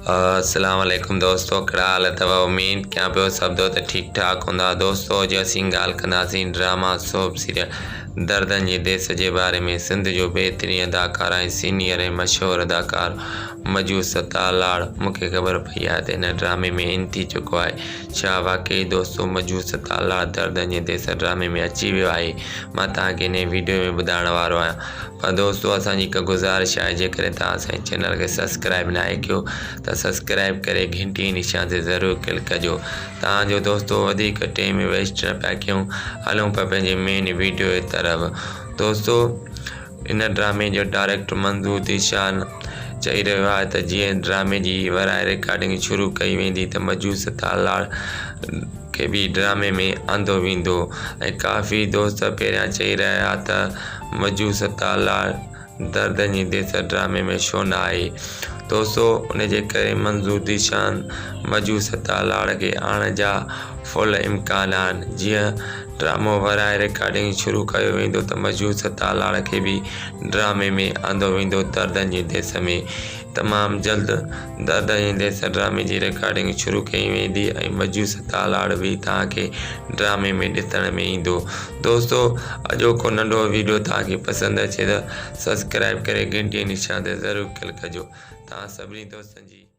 اسلام عليڪم دوستو ڪھڙا حال اٿو اميد ڪيان پيو سڀ دوست ٺيڪ ٺاڪ ھوندا دوستو اڄ اسين ڳالھ ڪنداسين ڊراما سوپ سيريل دردن جي ديس جي باري ۾ سنڌ جو بهترين اداڪار ۽ سينيئر ۽ مشهور اداڪار مجو ستار لاڙ مونکي خبر پئي آهي ته هن ڊرامي ۾ ان ٿي چڪو آهي ڇا واقعي دوستو مجو ستار لاڙ دردن جي ديس ڊرامي ۾ اچي ويو آهي مان توهان کي انهي ويڊيو ۾ ٻڌائڻ وارو آهيان پر دوستو اسان جي هڪ گذارش آهي جيڪڏهن توهان اسان جي چينل کي سبسڪرائب ناهي ڪيو ته سبسڪرائب ڪري گهنٽي جي نشان تي ضرور ڪلڪ ڪجو تان جو دوستو وڌيڪ ٽيم ويسٽ نه پيا ڪيون هلون پيا پنهنجي مين ويڊيو جي طرف دوستو ان ڊرامي جو ڊائريڪٽر منظور ذيشان چئي رهيو آهي ته جيئن ڊرامي جي ورائي رڪارڊنگ شروع ڪئي ويندي ته مجوس تالاڙ کي به ڊرامي ۾ آندو ويندو ۽ ڪافي دوست پهريان چئي رهيا ته مجوس تالار دردن جي ديس ڊرامي ۾ ڇو نه آئي دوستو ان جي ڪري منظور ذيشان مجوس تالار کي آڻڻ جا فل امڪان آهن جيئن ڊرامو ورائي رڪارڊنگ شروع ڪيو ويندو ته مجوس تالار کي به ڊرامي ۾ آندو ويندو دردن جي ديس ۾ تمام جلد درد ۽ ديس ڊرامي جي رڪارڊنگ شروع ڪئي ويندي ۽ مجوس تالاڙ به توهان کي ڊرامي ۾ ڏسڻ ۾ ايندو دوستو اڄوڪو ننڍو ويڊيو توهان کي پسند اچي ته سبسڪرائب ڪري گهنٽي نشان تي ضرور ڪلڪ ڪجو توهان سڀني دوستن جي.